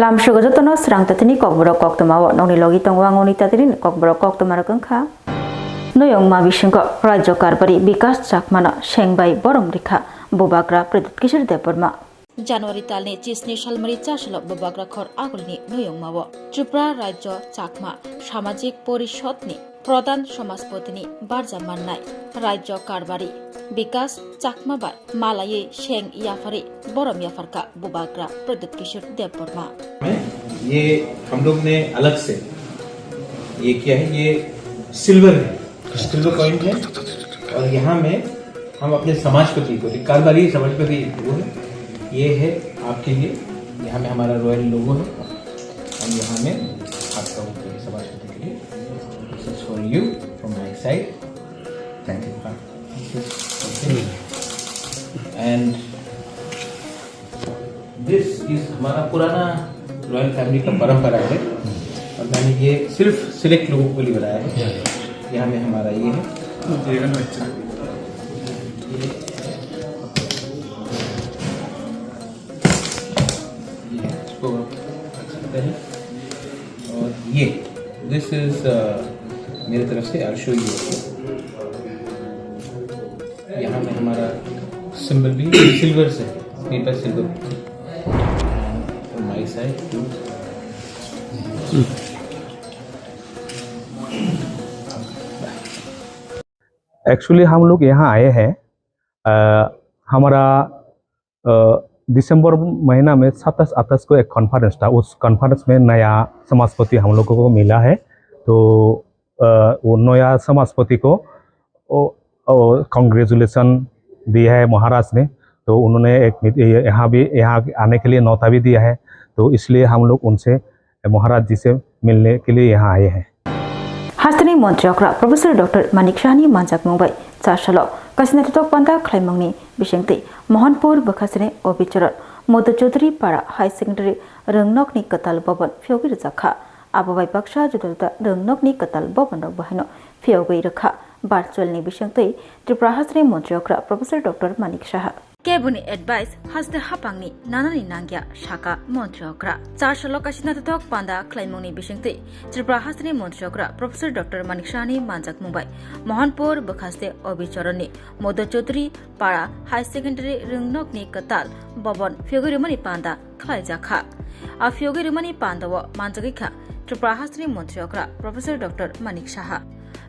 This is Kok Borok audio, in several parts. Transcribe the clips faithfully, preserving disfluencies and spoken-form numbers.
Lamsugo jotono srang tatini kokborok koktwmao nokni logi tongo ang oni tatini kokborok koktwma rok wngkha. Noyongma bisingo Rajyo Karbari Bikas Chakmano seng bai borom rikha Bubagra Pradyut Kishore Debbarma. January talni chisni salmari chasalo Bubagra khor agulni noyongmao Tripura Rajyo Chakma Samajik Porishodni Pradhan Samaspotini barja mannai Rajyo Karbari Bikas Chakma bai malaiwi seng yapharwi borom yapharkha Bubagra Pradyut Kishore Debbarma. ये हम लोग ने अलग से ये किया है, ये सिल्वर है, सिल्वर कॉइन है। और यहाँ में हम अपने समाजपति को, कारोबारी समाजपति वो है, ये है आपके लिए। यहाँ में हमारा रॉयल लोगो है। हम यहाँ में आपका वो करेंगे समाजपति के लिए। This is for you from my side. Thank you. And this is हमारा पुराना रॉयल फैमिली का परंपरा है। और मैंने ये सिर्फ सिलेक्ट लोगों के लिए बनाया है। यहाँ में हमारा ये है। ये है, इसको रख सकते हैं। और ये, this is, मेरे तरफ से, I'll show you। यहाँ में हमारा सिंबल भी सिल्वर से, paper silver. My side too। Actually हम लोग यहाँ आए हैं, अ, हमारा, अ, दिसंबर महीना में सत्ताईस अट्ठाईस को एक कॉन्फ्रेंस था। उस कॉन्फ्रेंस में नया समाजपति हम लोगों को मिला है। तो, अ, वो नया समाजपति को, ओ, ओ, कॉन्ग्रेचुलेशन दिया है महाराज ने। तो उन्होंने एक मीट-, ये, यहाँ भी, यहाँ आने के लिए न्योता भी दिया है। तो इसलिए हम लोग उनसे, महाराज जी से मिलने के लिए यहाँ आए हैं। Hasteni montri okra Professor Doctor Manik Sahani manjakmung bai chasalo kasina totok panda khlaimungni bisingtwi Mohanpur bwkhasini Obicharan Modu Chaudhary Para High Secondary rwngnokni kwtal bobon phiyogwi rwjakha. Abo bai baksa juda juda rwngnokni kwtal bobonrok bahaino phiyogwi rwkha. Virtualni bisingtwi Tripura hasteni montri okra Professor Doctor Manik Saha. Keboni advice haste hapangni nanani nangya, saka montri okra. Chasalo kasina totok panda khlaimungni bisingtwi Tripura hasteni montri okra Professor Doctor Manik Sahani manjakmung bai Mohanpur bwkhaste Obicharanni Modu Chaudhary Para High Secondary rwngnokni kwtal bobon phiyogwi rwmani panda khlaijakha. A phiyogwi rwmani pandao manjagwi kha Tripura hasteni montri okra Professor Doctor Manik Saha.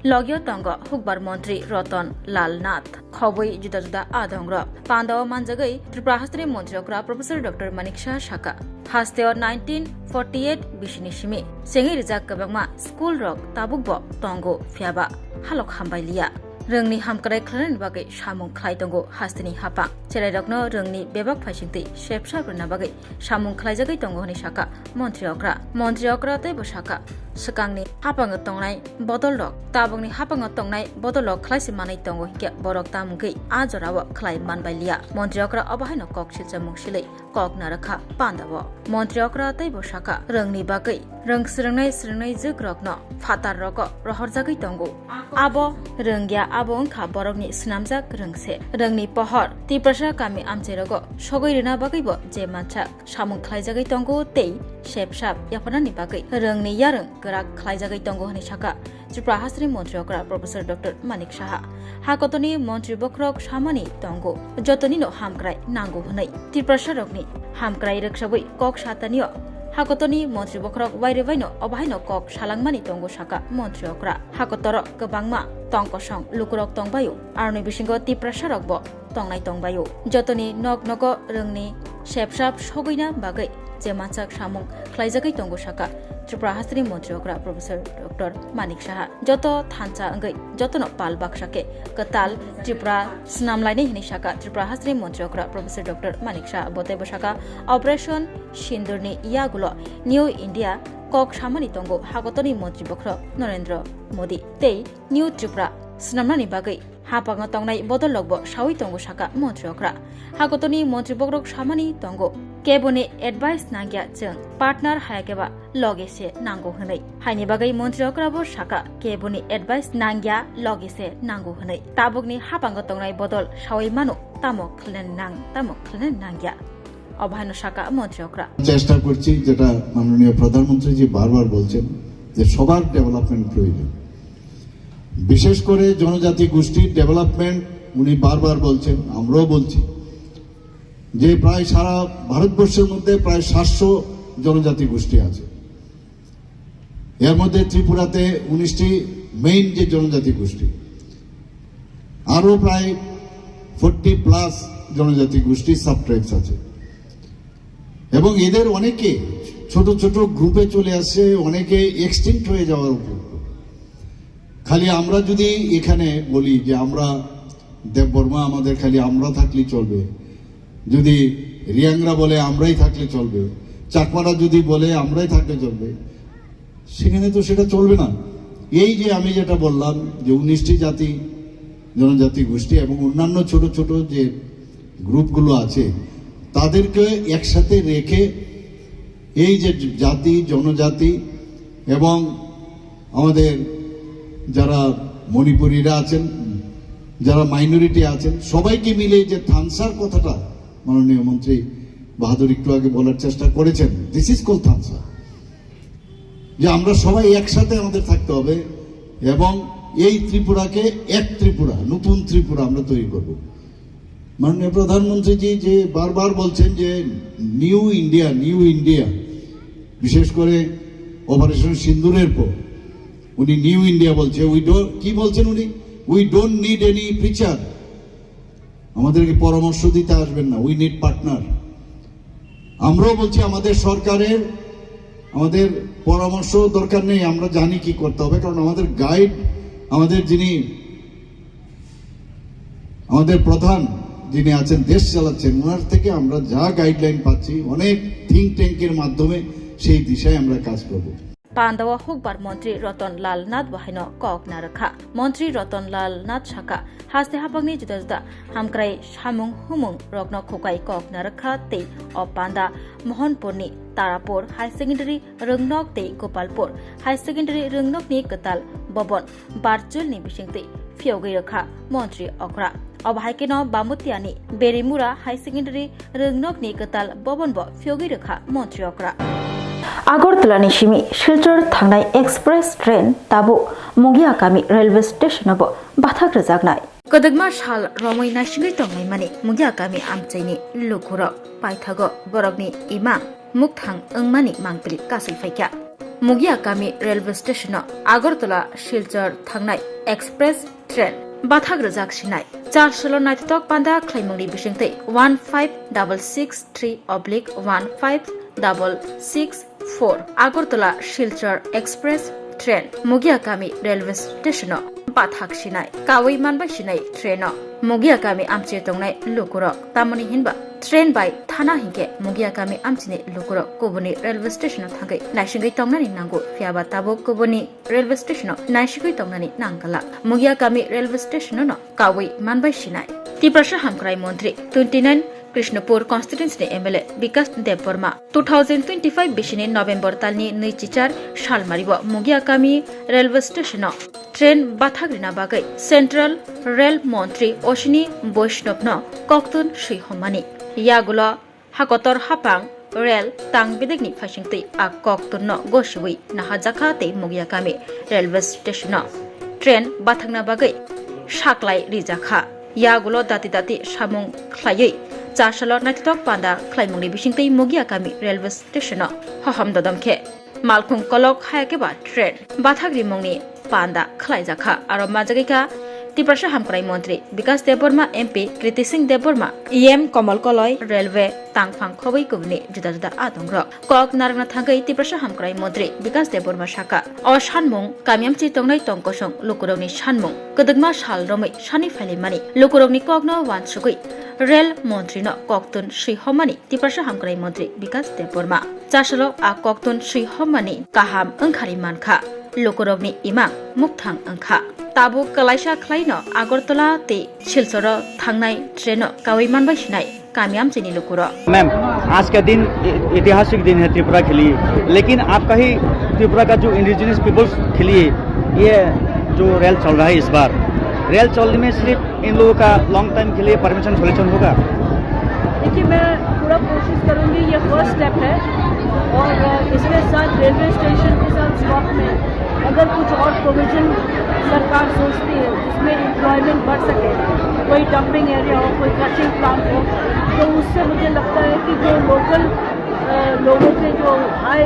Logio tongo hukbar montri Ratan Lal Nath. Khobwi juda juda adongrok. Pandao manjagwi Tripura hasteni montri okra Professor Doctor Manik Saha saka, hasteo nineteen forty-eight bisini simi chengwi rijak kwbangma school rok tabukbo tongo, phiyaba halok hambai liya. Rwngni hamkrai khlainani bagwi samung khlai tongo hasteni hapang. Cherairokno rwngni bebak phaisingtwi sepsap rwna bagwi samung khlaijagwi tongo hwnwi saka montri okra. Montri okra teibo saka, swkangni hapango tongnai bodolrok tabukni hapango tongnai bodolrok khlaisi manwi tongo hinkhe borok tamungwi a jorao khlai manbai liya. Montri okra obo haino kok silchamung silwi kok narwkha pandao. Montri okra teibo saka, rwngni bagwi rwng swrwngnai swrwngnai jwkrokno phatar rogo rohorjagwi tongo. Abo rwngya, abo wngkha borokni swnamjak rwngse. Rwngni pohor Tiprasa kami amchairogo sogwi rwna bagwibo je mansak samung khlaijagwi tongo tei sepsap yapharnani bagwi rwngni yarwng kwrak khlaijagwi tongo hwnwi saka Tripura hasteni montri okra Professor Doctor Manik Saha. Hakotorni montri bokhorok samani tongo, jotonino hamkrai nango hwnwi. Tiprasarokni hamkrai rwksabwi kok satanio hakotorni montri bokhorok wairwi baino obahaino kok salangmani tongo saka montri okra. Hakotoro kwbangma tongkosong lukurok tongbaio, aroni bisingo Tiprasarokbo tongnai tongbaio. Jotoni nok nogo rwngni sepsap sogwina bagwi je mansak samung khlaijagwi tongo saka Tripura hasteni montri okra Professor Doctor Manik Saha. Joto thansa wngwi jotono pal baksa khe kwtal Tripura swnam lainai hwnwi saka Tripura hasteni montri okra Professor Doctor Manik Saha. Bo teibo saka Operation Sindurni yagulo New India kok samani tongo hakotorni montri bokhorok Narendra Modi tei New Tripura swnamnani bagwi hapango tongnai bodolrokbo sawi tongo saka montri okra. Hakotorni montri bokhorok samani tongo, keboni advice nangya chwng, partner hayakeba loge se nango hwnwi. Haini bagwi montri okrabo saka, keboni advice nangya, loge se nango hwnwi. Tabukni hapango tongnai bodol sawi mano, tamo khlainani nang, tamo khlainani nangya. Obo haino saka montri okra. চেষ্টা করছি, যেটা মাননীয় প্রধানমন্ত্রীজি বারবার বলছেন, যে সবার ডেভেলপমেন্ট প্রয়োজন, বিশেষ করে জনজাতি গোষ্ঠীর ডেভেলপমেন্ট। উনি বারবার বলছেন, আমরাও বলছি, যে প্রায় সারা ভারতবর্ষের মধ্যে প্রায় সাতশো জনজাতি গোষ্ঠী আছে। এর মধ্যে ত্রিপুরাতে উনিশটি মেইন যে জনজাতি গোষ্ঠী, আরও প্রায় ফোরটি প্লাস জনজাতি গোষ্ঠী, সাবট্রাইবস আছে। এবং এদের অনেকে ছোট ছোট গ্রুপে চলে আসছে, অনেকে এক্সটিংক্ট হয়ে যাওয়ার উপক্রম। খালি আমরা যদি এখানে বলি যে আমরা দেববর্মা, আমাদের খালি আমরা থাকলেই চলবে, যদি রিয়াংরা বলে আমরাই থাকলে চলবে, চাকমারা যদি বলে আমরাই থাকলে চলবে, সেখানে তো সেটা চলবে না। এই যে আমি যেটা বললাম যে উনিশটি জাতি, জনজাতি গোষ্ঠী এবং অন্যান্য ছোট ছোট যে গ্রুপগুলো আছে, তাদেরকে একসাথে রেখে এই যে জাতি, জনজাতি এবং আমাদের যারা মণিপুরীরা আছেন, যারা মাইনরিটি আছেন, সবাইকে মিলে যে থানসার কথাটা মাননীয় মন্ত্রী বাহাদুর একটু আগে বলার চেষ্টা করেছেন, this is called থানসা। যে আমরা সবাই একসাথে আমাদের থাকতে হবে এবং এই ত্রিপুরাকে এক ত্রিপুরা, নতুন ত্রিপুরা আমরা তৈরি করব। মাননীয় প্রধানমন্ত্রীজি যে বারবার বলছেন যে নিউ ইন্ডিয়া, নিউ ইন্ডিয়া, বিশেষ করে অপারেশন সিন্দুরের পর উনি নিউ ইন্ডিয়া বলছে। উই ডোন্ট, কি বলছেন উনি? We don't need any preacher। আমাদেরকে পরামর্শ দিতে আসবেন না, উই নিড পার্টনার। আমরাও বলছি আমাদের সরকারের, আমাদের পরামর্শ দরকার নেই, আমরা জানি কি করতে হবে, কারণ আমাদের গাইড, আমাদের যিনি, আমাদের প্রধান যিনি আছেন, দেশ চালাচ্ছেন, ওনার থেকে আমরা যা গাইডলাইন পাচ্ছি অনেক থিঙ্ক ট্যাঙ্কের মাধ্যমে, সেই দিশায় আমরা কাজ করব। Pandao hukbar montri Roton Lal Nath bo haino kok narwkha. Montri Roton Lal Nath saka, haste hapangni juda juda hamkrai samung humung rokno khukai kok narwkha tei o panda Mohanpurni Tarapur High Secondary rwngnok tei Gopalpur High Secondary rwngnokni kwtal bobon Barchulni bisingtwi phiyogwi rwkha montri okra. Obo hai kheno Bamutiani Berimura High Secondary rwngnokni kwtal bobonbo phiyogwi rwkha montri okra. Agartalani simi Silchar thangnai express train tabuk Mugiakami railway stationobo bathak rwjaknai. Kwdwkma sal romwi naisingwi tonglaimani Mugiakami amchaini lukurok paithago borokni imang mukthang wngmani mangpili kasui phaikha. Mugiakami railway stationo Agartala Silchar thangnai express train bathak rwjak sinai. Char salo naithotok panda khlaimungni bisingtwi one five double six three oblique one five double six four Agartala Silchar express train Mugiakami railway stationo bathak sinai. Kawi manbai sinai traino Mugiakami amchio tongnai lukurok. Tamoni hinba train bai thana hinkhe Mugiakami amchini lukurok kubuni railway stationo thangwi naisingwi tongnani nango, phiyaba tabuk kubuni railway stationo naisingwi tongnani nangkala. Mugiakami railway stationono kawi manbai sinai. Tiprasa Hamkrai Montri twenty nine Krishnapur constituency ni M L A Bikas Debbarma two thousand twenty-five bisini November talni nui chichar salmario Mugiakami railway stationo train bathak rina bagwi Central Rail Montri Ashwini Vaishnaw no koktun swi hommani. Yagulo hakotor hapang rail tang bedekni phaisingtwi a koktunno gosiwi naharjakha tei Mugiakami railway stationo train bathakna bagwi saklai rijakha. Yagulo dati dati samung khlaiwi chasalo naithotok panda khlaimungni bisingtwi Mugiakami railway stationo hohom dodom khe malkhung kolok hayakhe ba train bathak rimungni panda khlaijakha. Aro manjagwi kha Tiprasa Hamkrai Montri Bikas Debbarma, M P Kriti Singh Debbarma, E M Komal Koloi, railway tangphang khobwi kubuni juda juda adongrok. Kok narwkna thangwi Tiprasa Hamkrai Montri Bikas Debbarma saka, o sanmung kami amchi tongnai tong kosong lukurokni sanmung. Kwdwkma sal romwi sani phailaimani lukurokni kokno wansugwi rail montrino koktun swi hommani Tiprasa Hamkrai Montri Bikas Debbarma. Chasalo a koktun swi hommani kaham wngkhari mankha, lukurokni imang mukthang wngkha. Tabuk kwlaisa khlaino Agartala tei Silcharo thangnai traino kawi manbai sinai kami amchini lukurok. Ma'am, आज का दिन ऐ-, ऐतिहासिक दिन है त्रिपुरा के लिए, लेकिन आपका ही त्रिपुरा का जो इंडिजिनस पीपल्स के लिए ये जो रेल चल रहा है इस बार, रेल चलने में सिर्फ इन लोगों का लॉन्ग टाइम के लिए परमानेंट सॉल्यूशन होगा? देखिए, मैं पूरा कोशिश करूँगी, ये फर्स्ट स्टेप है। और इसके साथ रेलवे स्टेशन के साथ स्वैप में अगर कुछ और प्रोविजन सरकार सोचती है जिसमें एम्प्लॉयमेंट बढ़ सके, कोई डंपिंग एरिया हो, कोई क्रशिंग प्लांट हो, तो उससे मुझे लगता है कि जो लोकल लोगों के जो हाई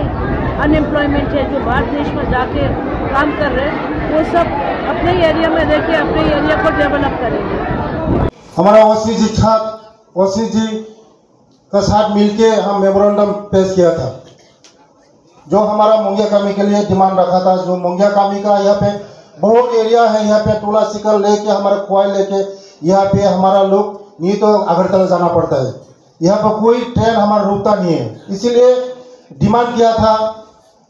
अनएम्प्लॉयमेंट है, जो बाहर देश में जाके काम कर रहे हैं, वो सब अपने एरिया में रह के अपने एरिया को डेवलप करेंगे। हमारा ओसी जी छात्र ओसी जी का साथ मिलके हम मेमोरेंडम पेश किया था, जो हमारा मोंगिया कामी के लिए डिमांड रखा था। जो मोंगिया कामी का यहाँ पे बहुत एरिया है, यहाँ पे टोला सिकर लेके हमारा क्वाई लेके यहाँ पे हमारा लोग नहीं तो अगरतला जाना पड़ता है। यहाँ पर कोई ट्रेन हमारा रुकता नहीं है, इसीलिए डिमांड किया था।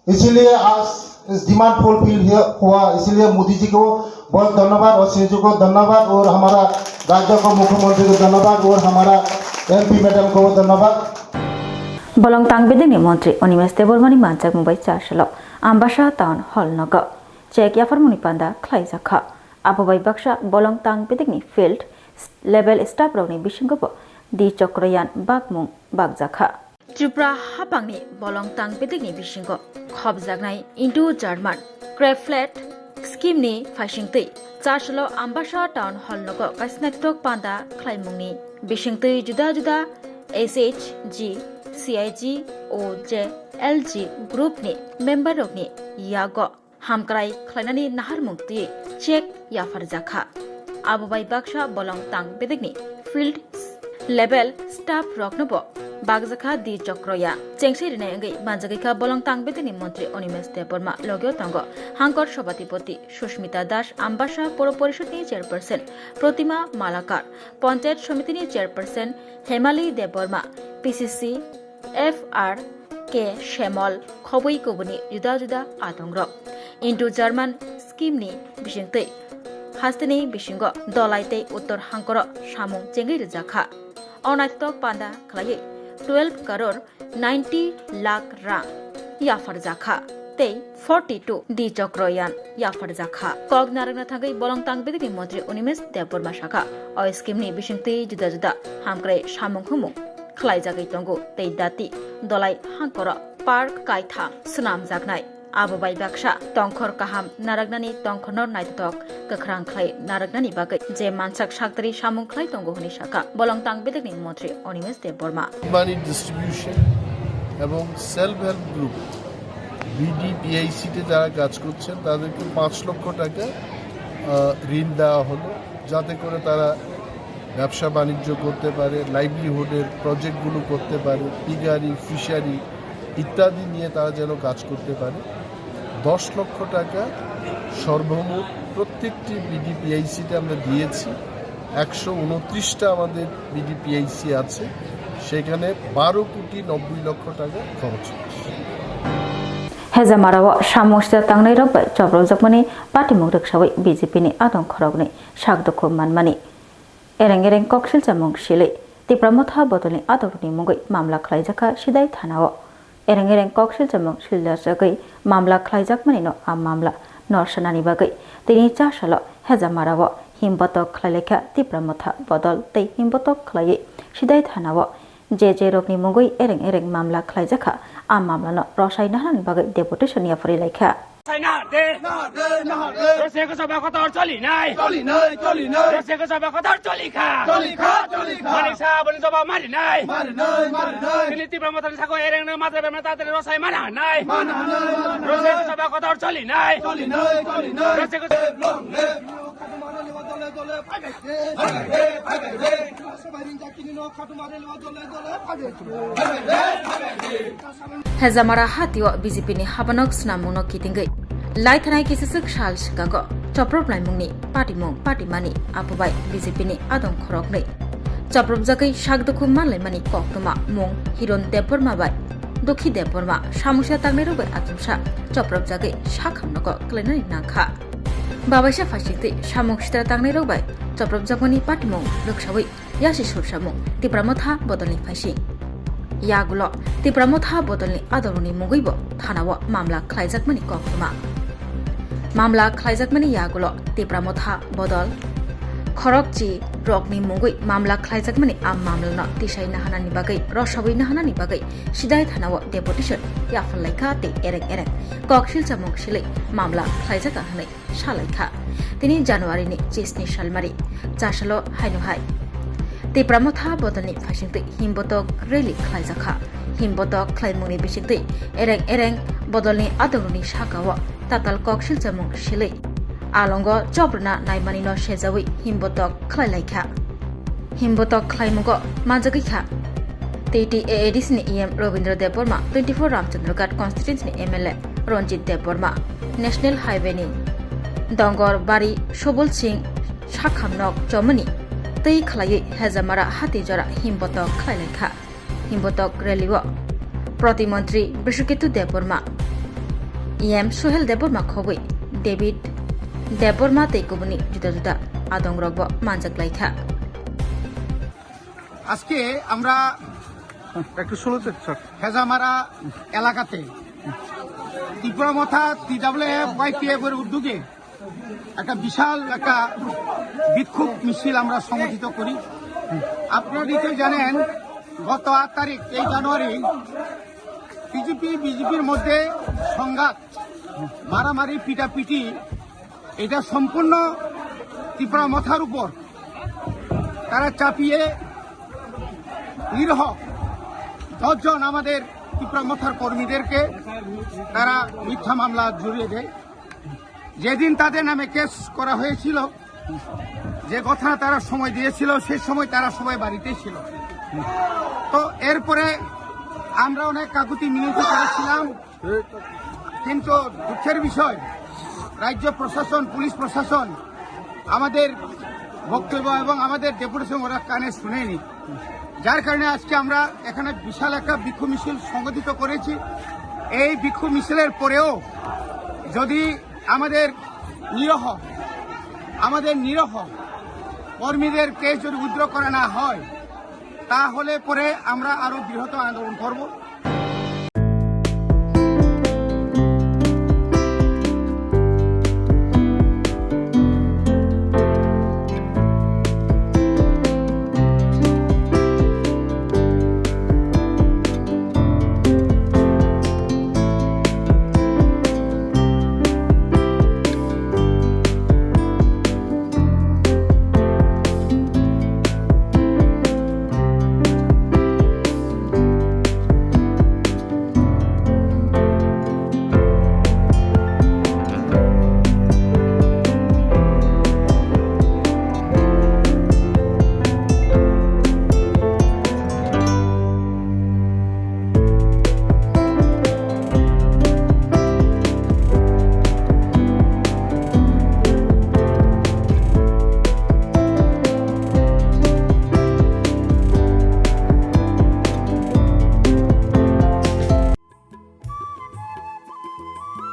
इसीलिए आज इस डिमांड फुलफिल हुआ, इसीलिए मोदी जी को बहुत धन्यवाद और सिंह जी को धन्यवाद और हमारा राज्य को मुख्यमंत्री को धन्यवाद और हमारा एमपी मैडम को धन्यवाद। Bolong tang bedekni montri Animesh Debbarmani manchakmung bai chasalo Ambasa Town Hall nogo chek yapharmungni panda khlaijakha. Abo bai baksa bolong tang bedekni field level staff rokni bisingo bo Di Chokroyan bakmung bakjakha. Tripura hapangni bolong tang bedekni bisingo khopjaknai Indo-German Crabflat scheme ni phaisingtwi Chasalo Ambasa Town Hall nogo kaisa naithotok panda khlaimungni bisingtwi juda juda S H G, C I G o je L G group ni member rokni yago hamkrai khlainani naharmung twi check yapharjakha. Abo bai baksa bolong tang bedekni field level staff rokno bo bakjakha Di Chokroya. Chengsai rinai wngwi manjagwikha bolong tang bedekni montri Animesh Debbarma, logeo tongo Hangkor Sabhapati Sushmita Das, Ambasa Poro Porishod ni chairperson Protima Malakar, Panchayat Samiti ni chairperson Hemali Debbarma, P C C F R K Shemol, khobwi kubuni juda juda adongrok. Indo-German scheme ni bisingtwi hasteni bisingo Dholai tei Uttor Hangkoro samung chengwi rwjakha. O naithotok panda khlaiwi twelve crore ninety lakh rang yapharjakha tei forty two Di Chokroyan yapharjakha. Kok narwkna thangwi bolong tang bedekni montri Animesh Debbarma sakha, o scheme ni bisingtwi juda juda hamkrai samung humung khlaijagwi tongo tei dati Dholai Hangkoro park kaitham swnamjaknai. Abo bai baksa tongkhor kaham narwknani tongkhorno naithotok kwkhwrang khlai narwknani bagwi je mansak saktari samung khlai tongo hwnwi sakha bolong tang bedekni montri Animesh Debbarma. মানি ডিস্ট্রিবিউশন এবং self help group, বিডিপিআইসিতে যারা কাজ করছেন, তাদেরকে পাঁচ লক্ষ টাকা আহ, ঋণ দেওয়া হলো, যাতে করে তারা ব্যবসা বাণিজ্য করতে পারে, লাইভলিহুডের প্রজেক্টগুলো করতে পারে, পিগারি, ফিশারি ইত্যাদি নিয়ে তারা যেন কাজ করতে পারে। দশ লক্ষ টাকা সর্বমোট প্রত্যেকটি বিডিপিআইসিতে আমরা দিয়েছি। একশো উনত্রিশটা আমাদের বিডিপিআইসি আছে, সেখানে বারো কোটি নব্বই লক্ষ টাকা খরচ হয়েছে। Hejamarao samung sida tangnai rok bai chobrojakmani patimung rwksawi B J P ni adong khoroknwi sak dukhu manmani. Ereng ereng kok silchamung silwi Tipra Motha bodolni adongrokni mungwi mamla khlaijakha Sidai thanao. Ereng ereng kok silchamung siljagwi mamla khlaijakmani no a mamla norsanani bagwi tini chasalo Hejamarao himbotok khlailaikha Tipra Motha bodol tei himbotok khlaiwi Sidai thanao je je rokni mungwi ereng ereng mamla khlaijakha, a mamlano rosai naharnani bagwi deputation yapharwi laikha. Sai naharde. Naharde, naharde. Rosai ko sabha kotor choli nai. Choli nai, choli nai. Rosai ko sabha kotor choli kha. Choli kha, choli kha. Manik sa boni jawab mari nai. Mari nai, mari nai. Tini Tipra Mothani sako ereng no matre bemna tatari rosai mana nai. Mana nai, mana nai. Rosai ko sabha kotor choli nai. Choli nai, choli nai. Rosai ko Long live. Hejamara hatio B J P ni habanok swnamungno kitingwi laithanai kisiswk sal swkango choprop laimungni patimung patimani apobai B J P ni adong khoroknwi chopropjagwi sak dukhu manlaimani koktwma mung Hiron Debbarma bai Dokhi Debbarma samungsa tangnairok bai achomsa chopropjagwi sak hamnogo kwlainani nangkha. Babaisa phaisingtwi samung sitra tangnairok bai chopropjakmani patimung rwksawi yasi sursamung Tipra Motha bodolni phaising. Yagulo Tipra Motha bodolni adoroni mungwibo thanao mamla khlaijakmani koktwma. Mamla khlaijakmani yagulo Tipra Motha bodol khorokchi rokni mungwi mamla khlaijakmani a mamlano tisai nahanani bagwi, rosawi nahanani bagwi Sidai thanao deputation yaphar laikha tei ereng ereng koksil chamung silwi mamla khlaijak hwnwi salaikha. Tini January ni chisni salmari chasalo haino hai Tipra Motha bodolni phaisingtwi himbotok rally khlaijakha. Himbotok khlaimungni bisingtwi ereng ereng bodolni adongrokni sakao tatal koksil chamung silwi alongo chobrwna naimanino sejawi himbotok khlailaikha. Himbotok khlaimungo manjagwi kha. T T A A D C ni E M Robindra Debbarma, twenty-four Ramchandra Ghat constituency ni M L A Ranjit Debbarma, National Highway ni Dongor Bari Subul Singh Sakham nok chomani twi khlaiwi Hejamara Hatijora himbotok khlailaikha. Himbotok rally o Protimontri Brishuketu Debbarma, E M Suhel Debbarma khobwi David Debbarma tei kubuni juda juda adongrokbo manjak laikha. আজকে আমরা একটু স্লোতে, স্যার। হেজামারা এলাকাতে Tripura Motha T W F Y P F এর উদ্যোগে একটা বিশাল একটা বিক্ষোভ মিছিল আমরা সংগঠিত করি। আপনারা নিশ্চয়ই জানেন, গত আট তারিখ, তেইশ জানুয়ারি, বিজেপি বিজেপির মধ্যে সংঘাত, মারামারি, পিটাপিটি, এটা সম্পূর্ণ ত্রিপুরা মথার উপর তারা চাপিয়ে নিরীহ দশজন আমাদের ত্রিপুরা মথার কর্মীদেরকে তারা মিথ্যা মামলা জড়িয়ে দেয়। যেদিন তাদের নামে কেস করা হয়েছিল, যে ঘটনা তারা সময় দিয়েছিল, সেই সময় তারা সবাই বাড়িতেই ছিল। তো এরপরে আমরা অনেক কাকুতি মিনতি করেছিলাম, কিন্তু দুঃখের বিষয়, রাজ্য প্রশাসন, পুলিশ প্রশাসন আমাদের বক্তব্য এবং আমাদের ডেপুটেশন ওরা কানে শুনেনি, যার কারণে আজকে আমরা এখানে বিশাল একটা বিক্ষোভ মিছিল সংগঠিত করেছি। এই বিক্ষোভ মিছিলের পরেও যদি আমাদের নিরহ, আমাদের নিরহ কর্মীদের কেস যদি উইথড্র করা না হয়, তাহলে পরে আমরা আরো বৃহত্তর আন্দোলন করব।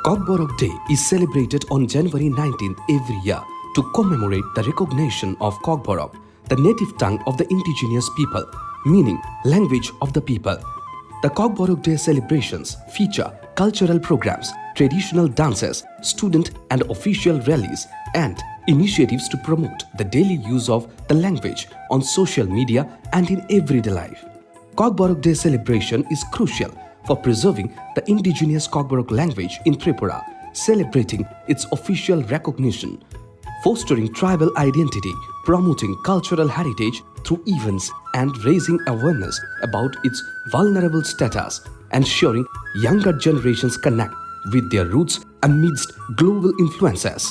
Kokborok Day is celebrated on January nineteenth every year to commemorate the recognition of Kokborok, the native tongue of the indigenous people, meaning language of the people. The Kokborok Day celebrations feature cultural programs, traditional dances, student and official rallies, and initiatives to promote the daily use of the language on social media and in everyday life. Kokborok Day celebration is crucial for preserving the indigenous Kokborok language in Tripura, celebrating its official recognition, fostering tribal identity, promoting cultural heritage through events, and raising awareness about its vulnerable status, ensuring younger generations connect with their roots amidst global influences.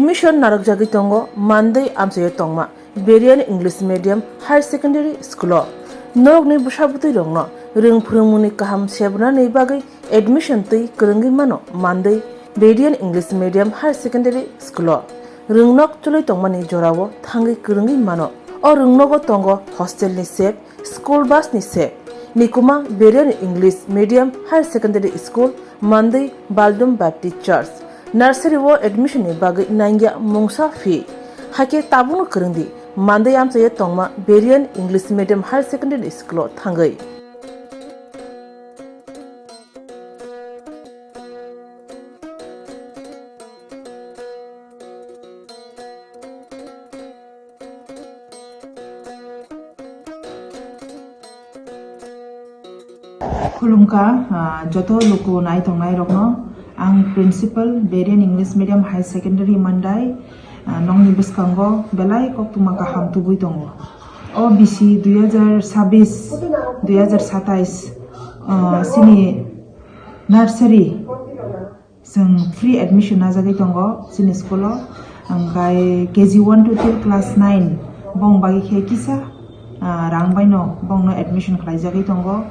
Admission narwkjagwi tongo Mandwi amchaio tongma Berian English Medium Higher Secondary School o. Norokni bwsa bwtwi rokno rwng phwrwngmungni kaham sebranani bagwi admission twi kwrwngwi mano Mandwi Berian English Medium Higher Secondary School o. Rwngnok choli tongmani jorao thangwi kwrwngwi mano. O rwngnogo tongo hostel ni sep, school bus ni sep. Nikuma Berian English Medium Higher Secondary School, Mandwi Baldum Baptist Church. Nursery o admission ni bagwi nangya mungsa fee. Haikhe tabukno kwrwngdi, Mandwi amchaio tongma Berian English Medium Higher Secondary School o thangwi. Khulumkha, ah, joto luku nai tongnai rokno. Ang Principal, Berian English Medium Higher Secondary Mandai, ah, nokni bwskango belai koktwma kaham tubui tongo. O bisi dui hajar sabis, dui hajar satais, ah, sini nursery. Chwng free admission najagwi tongo chini school o, hwnkhe K G one to till class nine bong bagwi khe kisa, ah, rang baino bongno admission khlaijagwi tongo.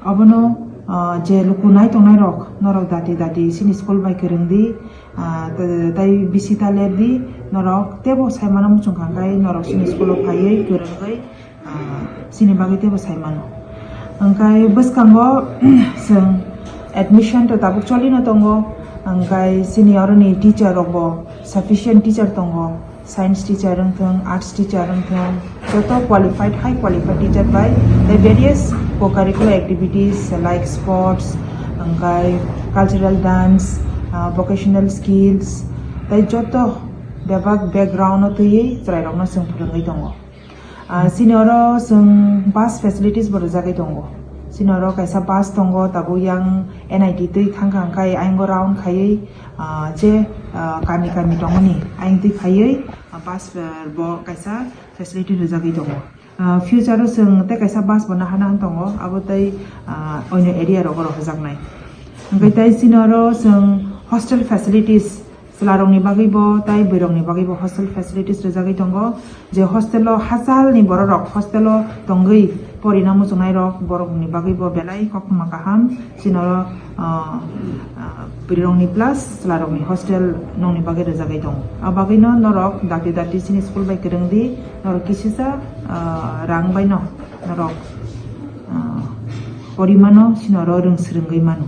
Obono, ah, je luku nai tongnai rok, norok dati dati chini school bai kwrwngdi, ah, t-, tai bisi ta lerdi, norok teibo saimano muchung kha khe norok chini school o phaiwi kwrwngwi, ah, chini bagwi teibo sai mano. Hwnkhe bwskango chwng admission to tabuk cholino tongo, hwnkhe chini oroni teacher rokbo sufficient teacher tongo, science teacher wngthwng, arts teacher wngthwng, joto qualified, high qualified teacher bai tei various co-curricular activities like sports, hwnkhe cultural dance, ah, vocational skills, tei joto bebak background-o twiwi chwrairokno chwng phwrwngwi tongo. Ah, chini oro chwng bus facilities bo rwjagwi tongo. Chini oro kaisa bus tongo, tabuk yang N I T twi thangkha, hwnkhe ayang round khaiwi, ah, je, ah, kami kami tongmani ayang twi phaiwi, ah, bus, ah, bo kaisa facility rwjagwi tongo. Ah, future o chwng tei kaisa bus bo naha naha tongo, abo tei, ah, onyo area rogo rohorjaknai. Hwnkhe tei chini oro chwng hostel facilities, chwlarokni bagwi bo tei bwrwirokni bagwi bo hostel facilities rwjagwi tongo. Je hostel o hachalni bororok hostel o tongwi porina muchungnairok, borokni bagwi bo belai koktwma kaham. Chini oro, ah, ah, bwrwirokni plus chwlarokni hostel nokni bagwi rwjagwi tongo. A bagwino norok dakti dakti chini school bai kwrwngdi, norok kisisa, ah, rang baino norok, ah, pori mano, chini oro rwng swrwngwi mano.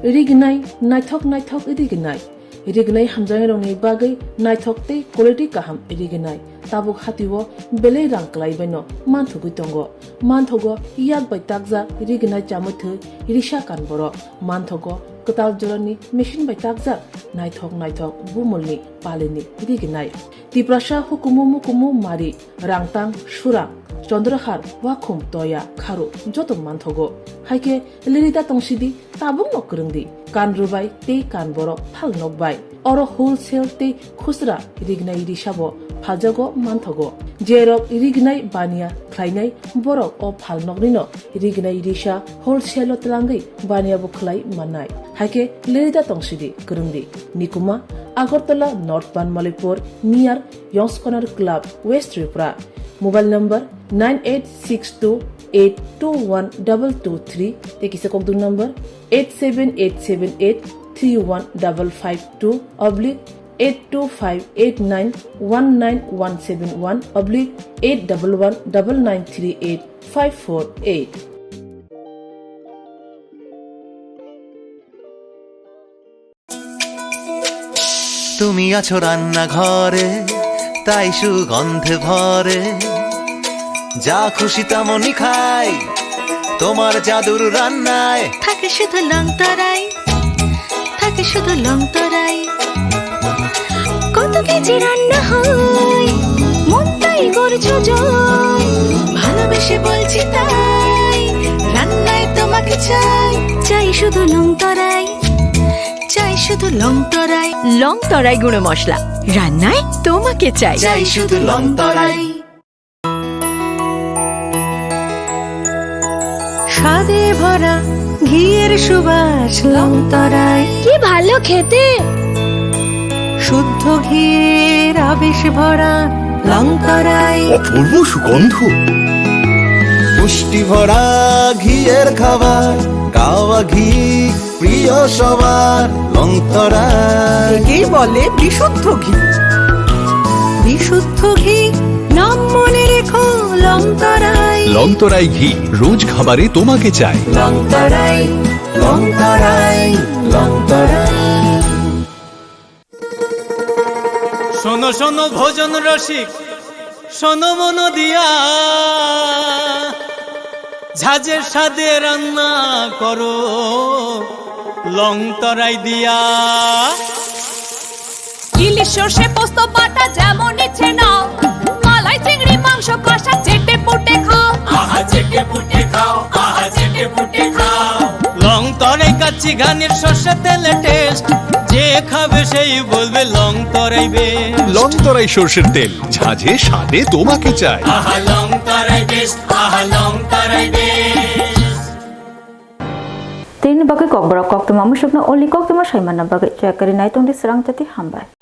Rignai, naithok naithok rignai. Rignai hamjaknairokni bagwi naithok tei quality kaham rignai. Tabuk hatio belai rang kwlaibaino manthogwi tongo. Manthogo yak bai takjak rignai chamwi thwi risa kan borok. Manthogo kwtal jorani machine bai takjak naithok naithok bumulni palini rignai. Tiprasa hukumu mukumu mari, rangtang, surang, chondrahar, wakhum, toya, kharu joto manthogo. Haikhe lirida tongsidi, tabukno kwrwngdi, kan rwbai tei kan borok phal nokbai. Oro wholesale tei khusra rignai risabo phaljago manthogo. Jerok rignai baniya khlainai borok o phal noknino rignai risa wholesale o twlangwi baniya bo khlai mannai. Haikhe lirida tongsidi, kwrwngdi. Nikuma, Agartala, North Panmalipur, near Yong's Corner Club, West Tripura. Mobile number nine eight six two eight two one double two three, tei kisa kokdung number eight seven eight seven eight three one double five two oblique eight two five eight nine one nine one seven one oblique eight double one double nine three eight five four eight. তুমি আছো রান্নাঘরে, তাই সুগন্ধে ভরে। যা খুশি তেমনই খাই, তোমার জাদুর রান্নায়। থাকে শুধু লংতরাই, থাকে শুধু লংতরাই। কত কেজি রান্না হয়, মন তাই করছো জয়, ভালোবেসে বলছি তাই, রান্নায় তোমাকে চাই। চাই শুধু লং তরাই, চাই শুধু লং তরাই। লং তরাই গুঁড়ো মশলা, রান্নায় তোমাকে চাই। চাই শুধু লং তরাই। স্বাদে ভরা ঘিয়ের সুবাস লং তরাই। কি ভালো খেতে! শুদ্ধ ঘিয়ের আবেশ ভরা লং তরাই। অপূর্ব সুগন্ধ। পুষ্টি ভরা ঘিয়ের খাবার, কাওয়া ঘি প্রিয় সবার, লং তরাই। একেই বলে বিশুদ্ধ ঘি। বিশুদ্ধ ঘি, নাম মনে রেখো, লং তরাই। লং তরাই ঘি, রোজ খাবারে তোমাকে চাই। লং তরাই, লং তরাই, লং তরাই। শোনো শোনো ভোজন রসিক, শোনো মন দিয়া, ঝাঁঝের স্বাদে রান্না করো লং তরাই দিয়া। ইলিশ সর্ষে পোস্ত বাটা যেমন ইচ্ছে নাও, মালাই চিংড়ি মাংস কষা চেটে পুটে খাও। আহা চেটে পুটে খাও, আহা চেটে পুটে খাও। লং তরাই কাচ্চি ঘানির সর্ষে তেলে টেস্ট, যে খাবে সেই বলবে লং তরাই বেস্ট। লং তরাই সর্ষের তেল, ঝাঁঝে স্বাদে তোমাকে চাই। আহা লং তরাই বেস্ট, আহা লং তরাই best. Tini bagwi kokborok koktwma musukno oli koktwma saimanna bagwi chek kwrwi nai tongdi, swrang jati hambai.